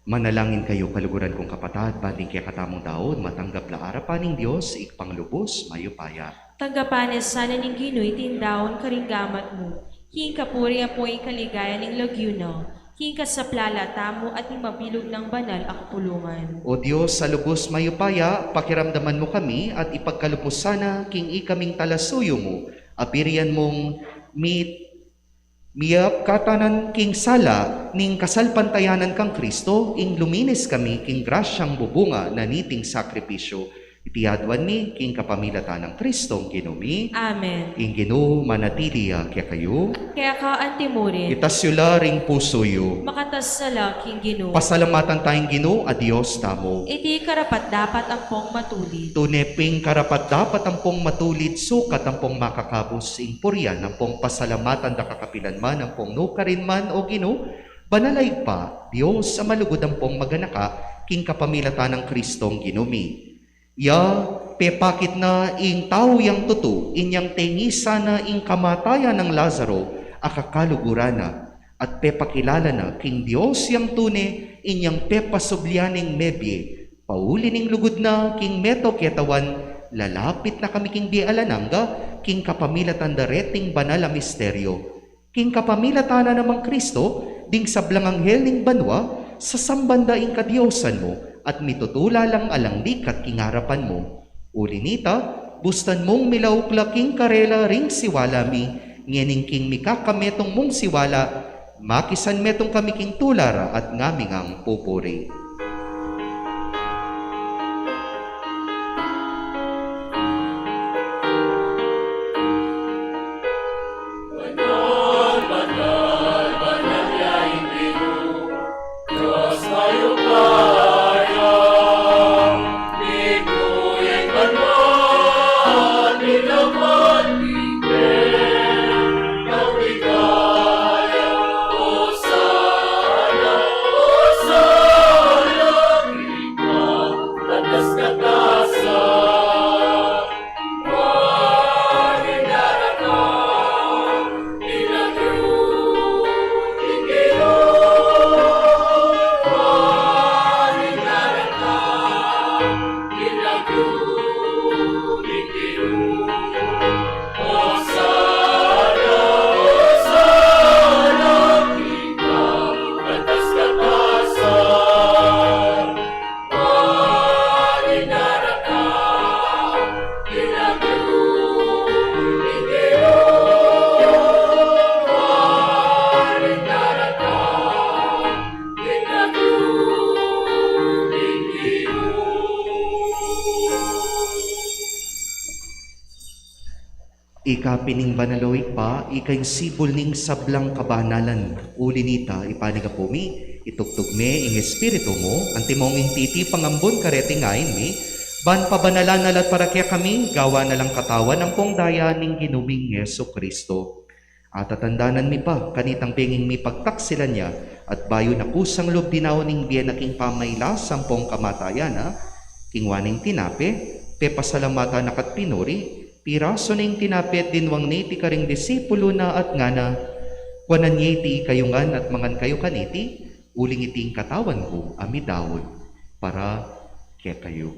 Manalangin kayu, kaluguran kung kapatad, ban ding kekatamung daun matanggap la arapan ning Dios, Ibpang lubus mayupaya. Tanggapan na sana ning Ginu iting daun karing gamat mu, king kapurian ampong king kaligayan ning lagyu na, king kasaplalan tamu at ning mabilug nang banal a kapulungan. O Dios a lubus mayupaya, pakiramdaman mu kami at ipagkalub mu sana king ikaming talasuyu mu, a burian mung mi-, miyakatanan king sala ning kasalpantayanan kang Kristo, ing luminis kami king grasyang bubunga na niting sakripisyu. Iti aduan mi king kapamilatan nang Kristong Ginu mi. Amen. Ing Ginu manatili ya kekayu. Keka antimurin. Itas yu la ring pusu yu. Makatas na la king Ginu. Pasalamatan taya ing Ginu a Dios tamu. Iti karapat-dapat ampong matulid. Tune pin karapat-dapat ampong matulid, sukat ampong makakabus ing purian ampong pasalamatan da ka kapilan man ampong nukarin man, O Ginu, banal a Ibpa, Dios a malugud ampong maganaka, king kapamilatan nang Kristong Ginu mi. Ya pepakit na ing tau yang tutu, inyang tengisan na ing kamatayan nang Lazaro a kakaluguran na, at pepakilala na king Dios yang tune, inyang pepasublian ing mebie, pauli ning lugud na king meto ketawan, lalapit na kami king bie alang angga, king kapamilatan da reting banal a misteryo. King kapamilatan na namang Kristo, ding sablang anghel ning banua, sasamban da ing kadiosan mu, at mitutula lang alang likat king arapan mu. Uli nita, bustan mung milauk la king karela ring siwala mi, ngening king mikakametung mung siwala, makisanmetung kami king tula ra at ngaming pupuri. Banal, banal, banal ya ing Ginu, Dios mayupaya, mignu ya ing banua, nilaman ning ligaya. Hosana, Hosana, king kataskatasan. Ika pin ing banal, O Ibpa, ika ing sibul ning sablang kabanalan. Uli nita, ipanyawad mi, itubud me ing Espiritu mu, antimong ing titipang ambun kareting ain mi, ban pabanalan na la at para kekami, gawan na lang katawan ampong daya ning Ginu ming Jesucristo. Atatandanan mi pa kanitang benging mipagtaksilan ya, at bayu na kusang lub dinaun ing bie na king pamailas ampong kamatayan na, kingwa ne ing tinape, pepasalamatan na ka't pinuri, pirasu ne ing tinape at dinwang ne iti karing disipulu na at ngana: Kuanan ye iti ikayu ngan at mangan kayu kaniti, uling iti ing katawan ku a midaun para kekayu.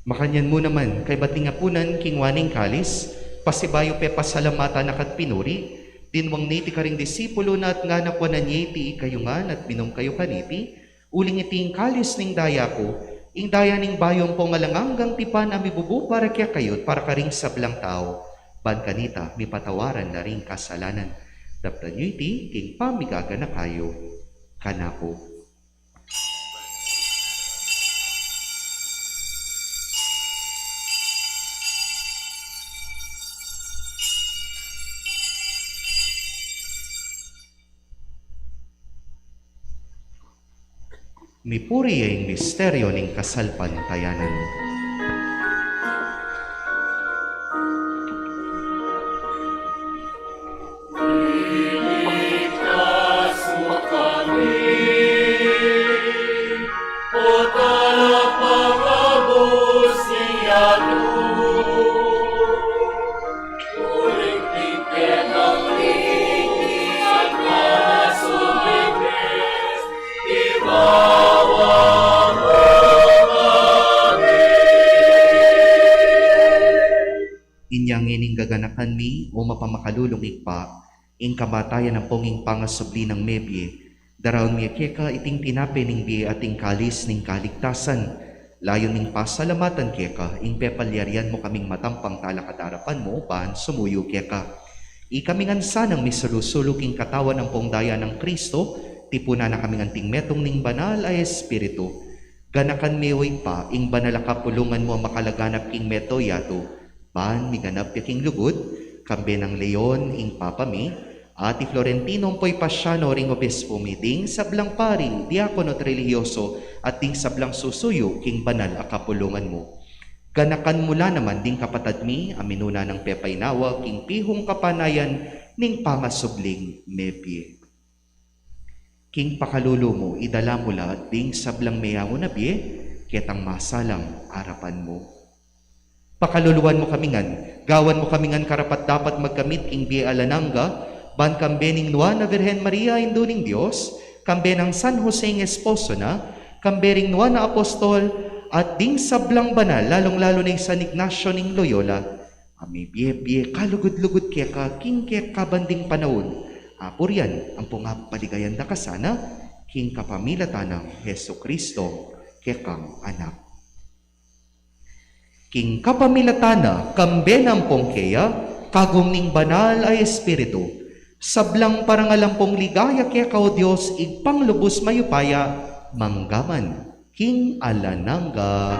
Makanyan mu naman, kaybat ning apunan, kingwa ne ing kalis, pasibayu pepasalamatan na ka't pinuri, dinwang ne iti karing disipulu na at ngana: Kuanan ye iti ikayu ngan at minum kayu kaniti, uling iti ing kalis ning daya ku, ing daya ning bayu ampong alang anggang tipan a mibubu para kekayu at para karing sablang tau, ban kanita mipatawaran la ring kasalanan. Daptan yu iti king pamigaganaka yu kanaku. Mipuri ya ing misteryu ning kasalpantayanan. Inya ngening gaganakan mi, o mapamakalulung Ibpa, ing kamatayan ampong ing pangasubli nang mebie, daraun mi keka iting tinape ning bie at ing kalis ning kaligtasan. Layun ming pasalamatan keka ing pepalyarian mu kaming matampang talakad arapan mu ban sumuyu keka. Ikami ngan sanang misulu-sulu king katawan ampong daya nang Kristo, tipunan na kaming anting metung ning Banal a Espiritu. Ganakan me, o Ibpa, ing banal a kapulungan mu a makalaganap king meto yatu, ban miganap ya king lugud, kambe nang Leon ing Papa mi, at i Florentino ampo i Pasiano ring obispo mi, ding sablang pari, diakono at relihiyoso, at ding sablang susuyu king banal a kapulungan mu. Ganakan mu la naman ding kapatad mi a minuna nang pepainawa king pihung kapanayan ning pangasubling mebie. King pakalulu mu, idala mu la ding sablang meyangu na bie ketang masalang arapan mu. Pakaluluan mu kami ngan, gawan mu kami ngan karapat-dapat magkamit king bie alang angga, ban kambe ning Nuan a Virgen Maria, Indu ning Dios, kambe nang San Jose ing esposo na, kambe ring nuan a apostol, at ding sablang banal, lalung-lalu na i San Ignacio ning Loyola, a mibie-bie kalugud-lugud keka king kekabang ding panaun, apurian ampong paligayan da ka sana, king kapamilatan nang Jesucristo, kekang Anak. King kapamilatan na, kambe na ampong keya, kagum ning Banal a Espiritu, sablang parangal ampong ligaya keka, o Dios, Ibpang lubus mayupaya, mangga man king alang angga.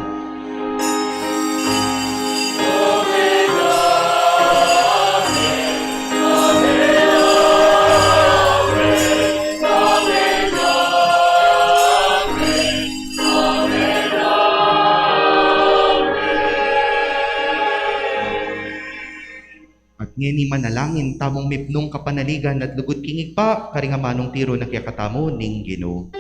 At ngeni manalangin tamung mipnung kapanaligan at lugud king Ibpa, karing amanung tiru na kekatamu ning Ginu.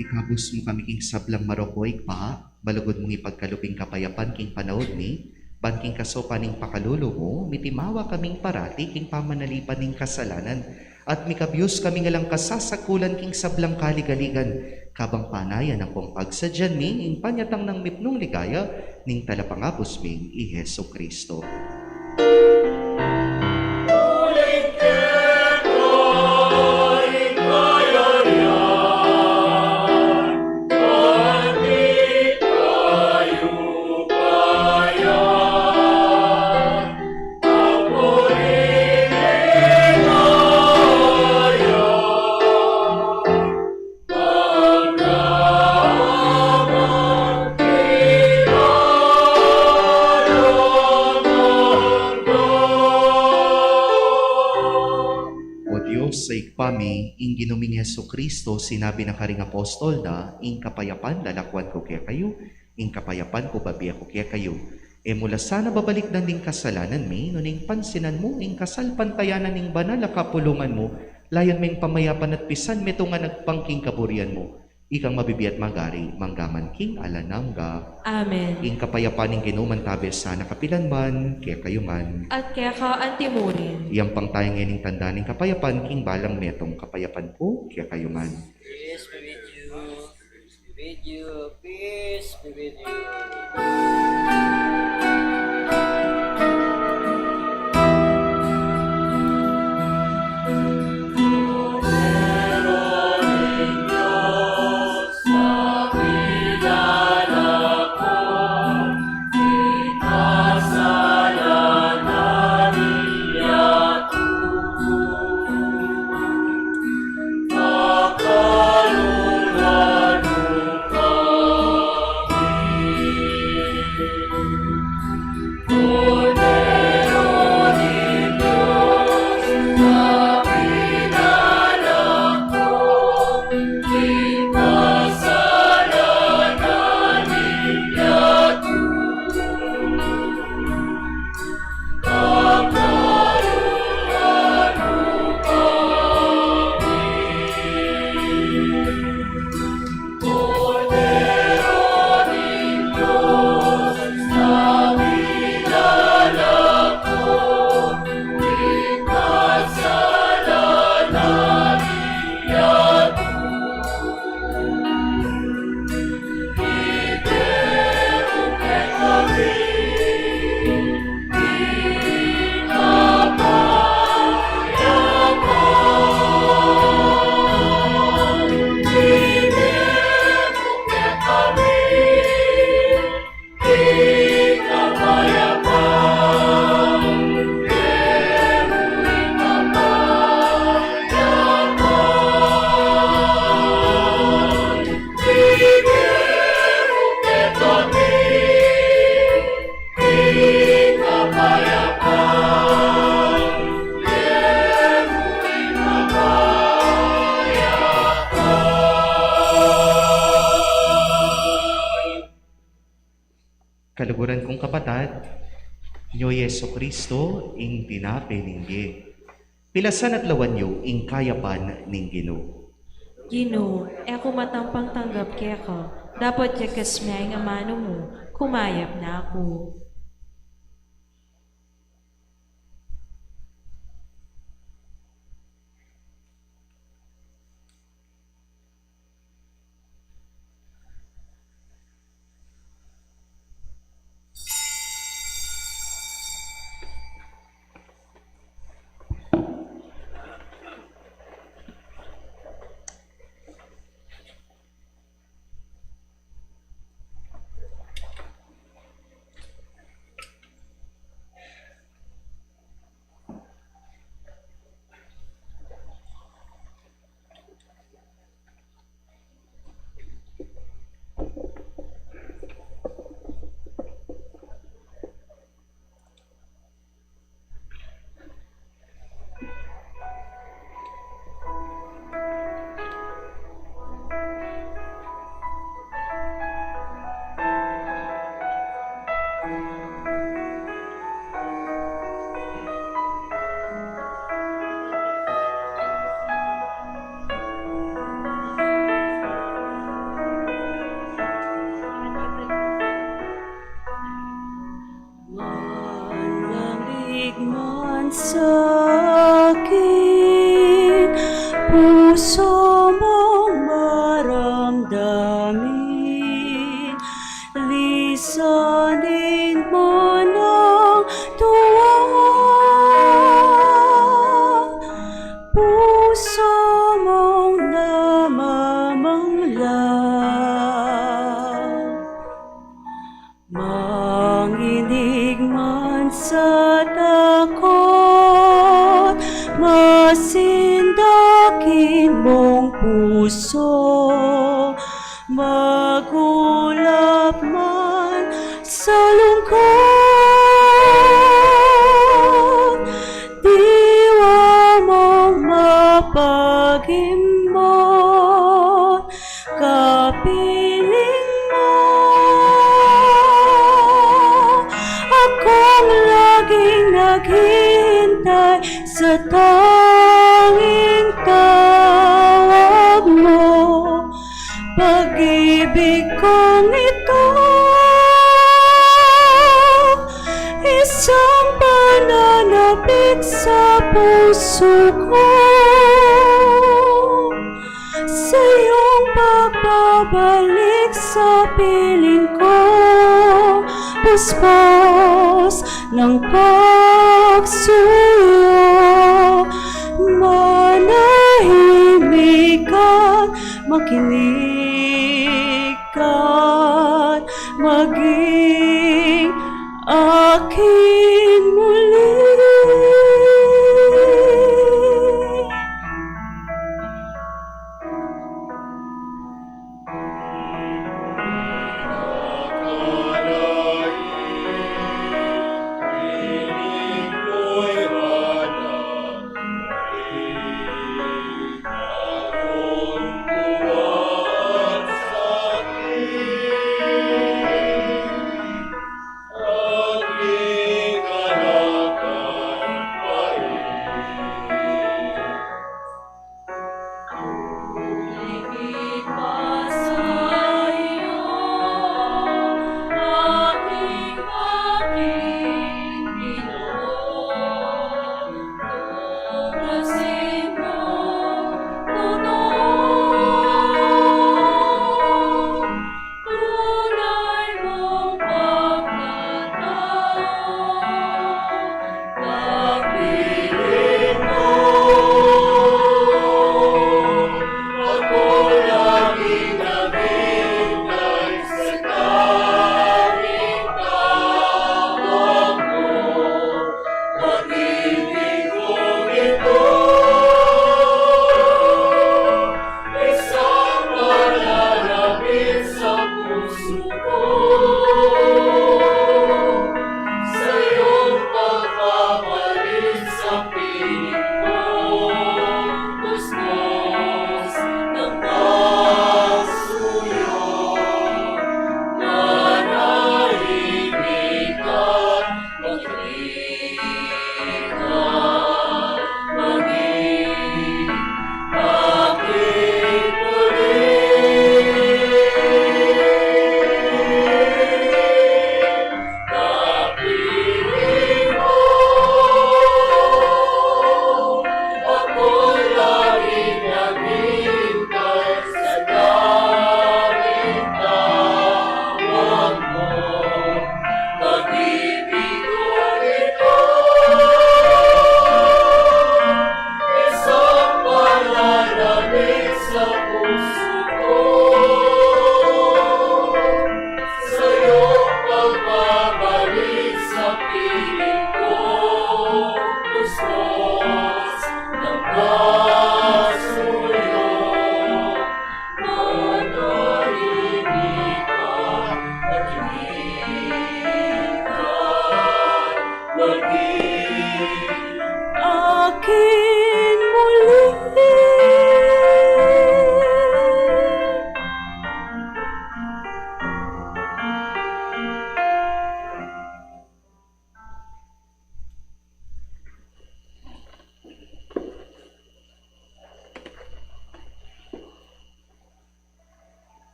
Ikabus mu kami king sablang marok, o Ibpa, balugud mung ipagkalub ing kapayapan king panaun mi, ban king kasaupan ning pakalulu mu, mitimawa kaming parati king pamanalipan ning kasalanan, at mikabyus kaming alang kasasakulan king sablang kaligaligan, kabang panayan ampong pagsadyan mi ing panyatang nang mipnung ligaya ning Talapangabus ming i Jesucristo. Uling keka ing kayarian, Ing Ginu ming Jesucristo, sinabi na karing apostol na, "Ing kapayapan lalakwan ku kekayu, ing kapayapan ku babie ku kekayu." E mu la sana babalikdan ding kasalanan mi, nune ing pansinan mu ing kasalpantayanan ning banal a kapulungan mu, layun meng pamayapan at pisan metung a agpang king kaburian mu. Ikang mabibie at magari, mangga man king alang angga. Amen. Ing kapayapan ning Ginu mantabe sana kapilan man, kekayu ngan. At keka antimurin. Iyampang taya ngening tanda ning kapayapan king balang metung. Kapayapan ku kekayu ngan. Peace be with you. Peace be with you. Peace be with you. Kaluguran kung kapatad, nyo Jesucristo ing tinape ning bie. Pilasan at lawan yu ing kayapan ning Ginu. Ginu, e ku matampang tanggap keka, dapot yakas me ing amanu mu, kumayap na ku. Manlamig man sa akin, puso mong maramdamin, lisanin man ang tuwa, puso mong namamangla. Manginig man sa takot, masindak ing mong puso, magulap man sa lungkot, diwa mong mapagim Pag-ibig kong ito, isang pananabik sa puso ko. Sa iyong pagbabalik sa piling ko, puspos ng pagsuyo, manahimik at makinig at maging akin muli.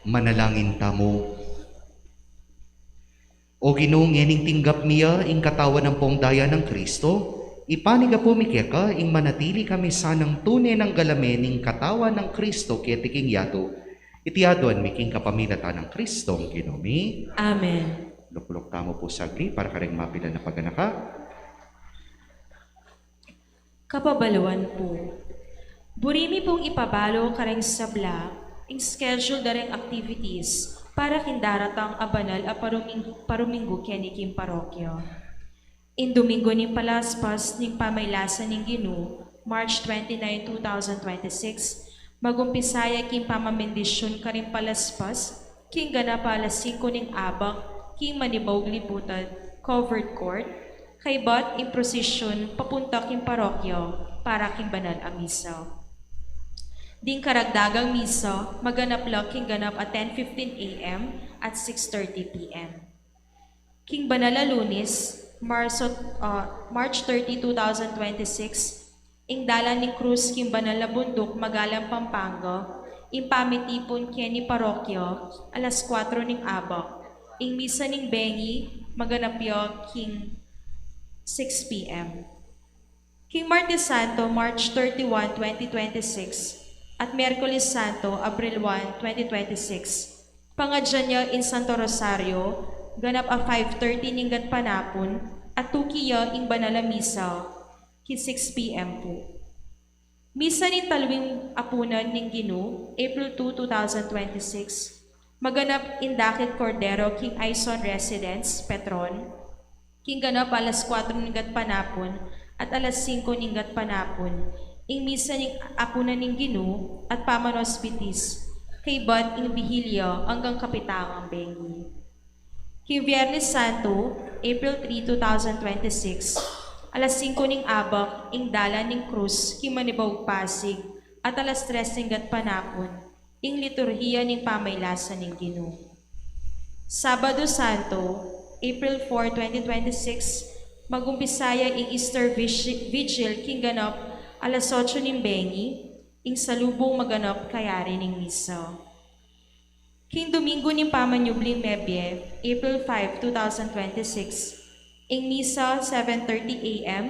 Manalangin tamu. O Ginu, ngening tinggap mi ya ing katawan ampong daya nang Kristo, ipanigapu mi keka ing manatili kami sanang tune nang galame ning katawan nang Kristo keti king yatu. Iti aduan mi king kapamilatan nang Kristong Ginu mi. Amen. Lukluk tamu pu saglit para kareng mapilan a paganaka. Kapabaluan pu. Buri mi pung ipabalu kareng sabla ing schedule da reng activities para king daratang a banal a paruming-, paruminggu keni king parokya. Ing Domingo ning Palaspas ning Pamailasan ning Ginu, March twenty-nine, two thousand twenty-six, magumpisaya king pamabendisyun karing palaspas king ganap a alas singko ning abak king Manibaug Libutan Covered Court, kaybat ing prosesyon papunta king parokya para king banal a misa. Ding karagdagang misa maganap la king ganap a ten fifteen A M at six thirty P M. King banal a Lunis, Marso, ah, March thirty, two thousand twenty-six, ing dalan ning krus king banal a bunduk Magalang, Pampanga, ing pamitipun keni parokya alas kuatro ning abak, ing misa ning bengi maganap ya king six P M. King Martes Santo, March thirty-one, twenty twenty-six, at Miyerkules Santo, Abril one, twenty twenty-six, pangadyan ya ing Santo Rosario, ganap a five thirty ning gatpanapun, at tuki ya ing banal a misa, king six P M pu. Misa ning Talwing Apunan ning Ginu, April two, two thousand twenty-six, maganap ing dakit Kordero king Aison Residence, Petron, king ganap alas kuatro ning gatpanapun at alas singko ning gatpanapun, ing misa ning Apunan ning Ginu at pamanospitis, kaybat ing bihilya anggang kapitangang bengi. King Biernes Santo, April three, two thousand twenty-six, alas singko ning abak ing dalan ning krus king Manibaug, Pasig, at alas tres ning gatpanapun, ing liturhiya ning Pamailasan ning Ginu. Sabado Santo, April four, twenty twenty-six, magumpisaya ing Easter Vigi-, Vigil king ganap alas otso ning bengi, ing salubung maganap kayari ning misa. King Domingo ning Pamanyubling Mebie, April five, two thousand twenty-six, ing misa seven thirty A M,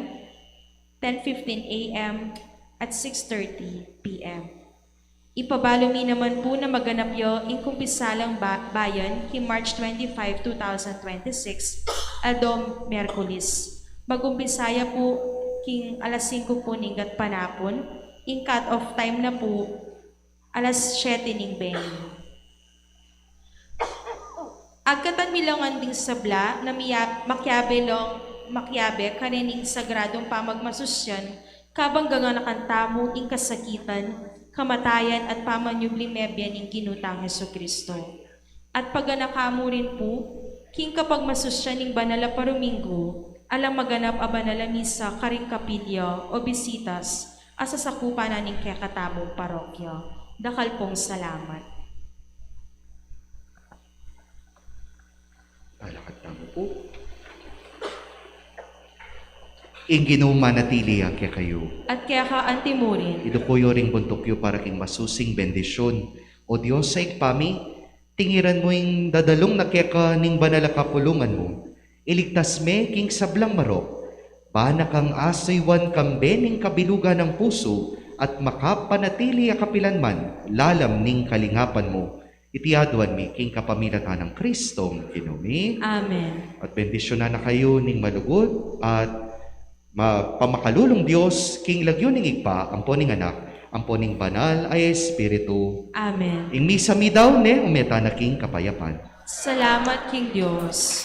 ten fifteen A M, at six thirty P M. Ipabalu mi naman pu na maganap ya ing kumpisalang ba-, bayan king March twenty-five, two thousand twenty-six, aldo Miyerkules. Magumpisaya pu king alas singko pu ning gatpanapun, ing cut-off time na pu alas siyete ning bengi. Agkatan mi la ngan ding sabla na miya-, makiabe lang, makiabe karening sagradong pamagmasusyan, kabang gaganakan tamu ing kasakitan, kamatayan at pamanyubling mebie ning Ginu tang Jesucristo. At paganaka mu rin pu, king kapagmasusyan ning banal a paruminggu, alang maganap a banal a misa karing kapilya o bisitas a sasakupan na ning kekatamung parokya. Dakal pung salamat. Alakad tamu pu. Ing Ginu manatili ya kekayu. At keka anti mu rin. Iduku yu ring buntuk yu para king masusing bendisyun. O Dios a Ibpa mi, tingiran mu ing dadalung na keka ning banal a kapulungan mu. Iligtas me king sablang marok, ba na kang asuywan kambe ning kabilugan nang pusu at makapanatili a kapilan man lalam ning kalingapan mu. Iti aduan mi king kapamilatan nang Kristong Ginu mi. Amen. At bendisyunan na kayu ning malugud at ma-, pamakalulung Dios, king lagyu ning Ibpa, ampo ning Anak, ampo ning Banal a Espiritu. Amen. Ing misa mi daun ne, ume tana king kapayapan. Salamat king Dios.